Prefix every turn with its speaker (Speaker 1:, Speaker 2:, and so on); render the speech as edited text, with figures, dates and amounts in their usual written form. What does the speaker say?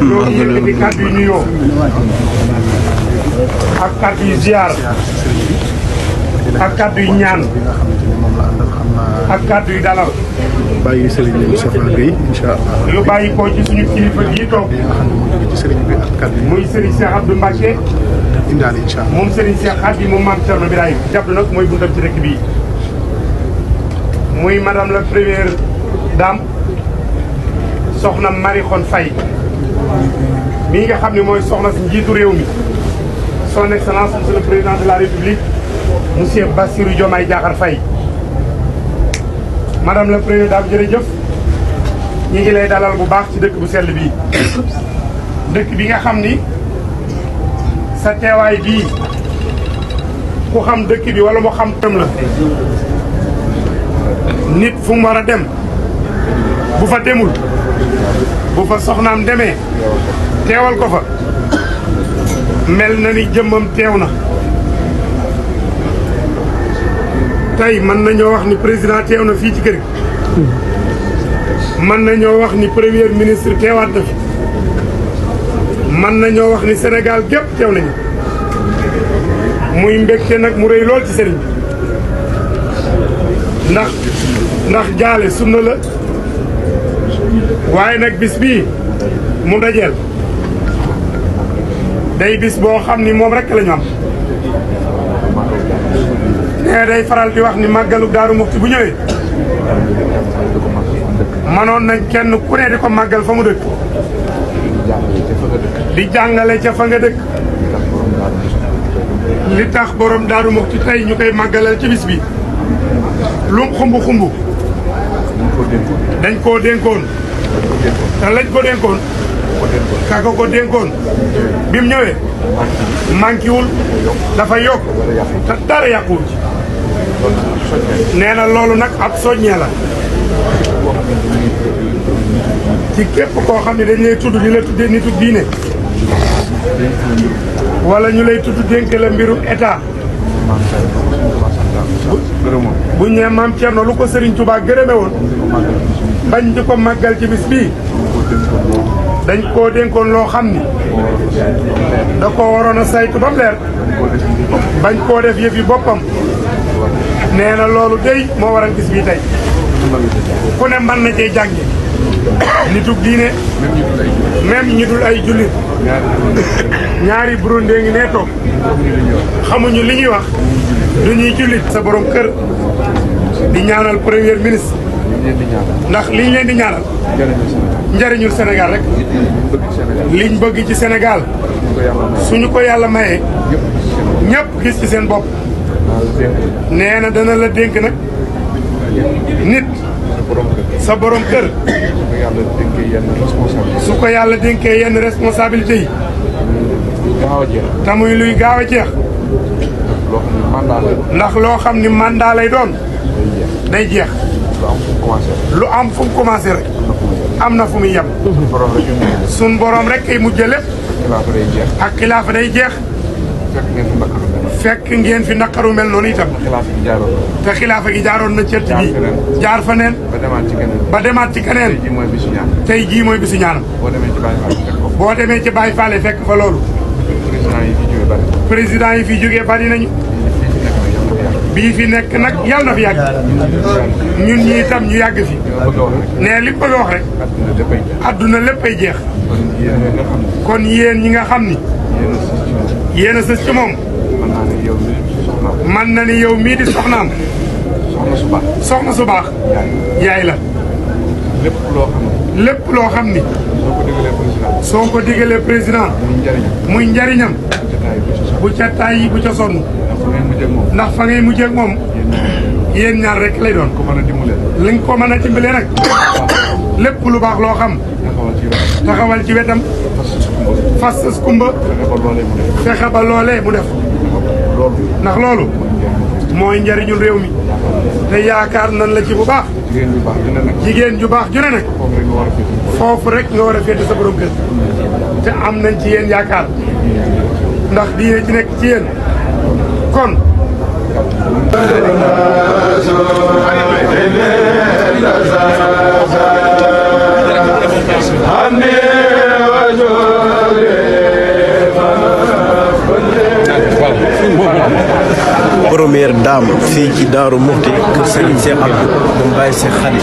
Speaker 1: ñoo ngi yëkkati kàddu yu nuyoo ak kàddu yu ziar ak kàddu yu ñaan ak kàddu yu dalal.
Speaker 2: bàyyi Serigne Moustapha Gueye incha allah.
Speaker 1: yu bàyyi ko ci suñu kilifa yi toog.
Speaker 2: ci Serigne bi ak kàddu yi.
Speaker 1: muy Serigne Cheikh Abdou Mbacké.
Speaker 2: indaale incha allah
Speaker 1: moom Serigne Cheikh Khady moom Mame Thierno Birahim. jàpp nag mooy buntam ci dëkk bii. muy madame la première dame soxna Marie Khone Faye mii nga xam ne mooy soxna si njiitu réew mi son excellence monsieur le président de la république monsieur Bassirou Diomaye Diakhar Faye. madame la première dame jërëjëf ñi ngi lay dalal bu baax ci dëkk bu sell bii dëkk bi nga xam ni sa teewaay bii ku xam dëkk bi wala mu xam tëm la nit fu mu war a dem bu fa demul bu fa soxnaam demee teewal ko fa mel na ni jëmmam teew na tey mën nañoo wax ni président teew na fii ci kër gi mën nañoo wax ni premier ministre teewaat na fi mën nañoo wax ni Sénégal gépp teew nañu muy mbégte nag mu rëy lool ci sëriñ bi ndax jaale sunna la waaye nag bis bii mu dajeel day bis boo xam ni moom rekk la ñu am nee day faral di wax ni màggalu Daaru Muxti bu ñëwee manoon nañ kenn ku ne di ko màggal fa mu dëkk di jàngale ca fa nga dëkk li tax borom Daaru Muxti tey ñu koy màggalal ci bis bi lum xumb dañ koo dénkoon te lañ ko dénkoon kaka ko dénkoon bi mu ñëwee manquéwul dafa yokk te dara yàquwul nee na loolu nag ab soññee la ci képp koo xam ne dañ lay tudd di la tuddee nitu diine wala ñu lay tudd dénk la mbirum état bu ñu nee Mame Thierno lu ko Serigne Touba gërëme woon bañ di ko màggal ci bis bii dañ koo dénkoon loo xam ni da ko waroon a saytu ba mu leer bañ koo def yëf yi boppam nee na loolu day moo waral bis bii tey ku ne mën na cee jànge nitug diine même ñi dul ay jullit ñaari burundee ngi nee toog xamuñu li ñuy wax du ñuy jullit sa borom kër di ñaanal premier ministre ndax liñ leen di ñaanal njariñul Sénégal rek liñ bëgg ci Sénégal suñu ko yàlla mayee ñëpp gis ci seen bopp nee na dana la dénk nag nit sa borom kër su ko yàlla dénkee yenn responsabilité yi te muy luy gaaw a jeex ndax loo xam ni mandat lay doon day jeex lu am fu mu commencé rek am na fu muy yem sun borom rek kay mujjee lépp ak xilaafa day jeex fekk ngeen fi naqaru mel noonu itam te xilaafa gi jaaroon na cert bi jaar fa neen ba demaat ci keneen tey jii mooy bisu ñaanam boo demee ci Baye Fall fekk fa loolu président yi fi jógee bari nañu bii fi nekk nag yàlla na fi yàgg ñun ñi itam ñu yàgg fi ne li bëgg a wax rek adduna léppay jeex kon yéen ñi nga xam ni yéen a sës ci moom man na ni yow mii di soxnaam soxna su baax yaay la lépp loo xam ni soo ko digalee président muy njariñam bu ca tàyyi bu ca sonn ndax fa ngay mujjee ak moom yéen ñaar rek lay doon li nga ko mën a dimbalee nag lépp lu baax loo xam taxawal ci wetam fas sës kumba fexe ba loolee mu def ndax loolu mooy njariñul réew mi te yaakaar nan la ci bu baax jigéen ju baax ju ne nag foofu rek nga war a féete sa borom kër te am nañ ci yéen yaakaar ndax diine ci nekk ci yéen kon
Speaker 3: Amen. première dame fii ci Daaru Muxti kër Serigne Cheikh Abdou mu bàyyi Cheikh Khady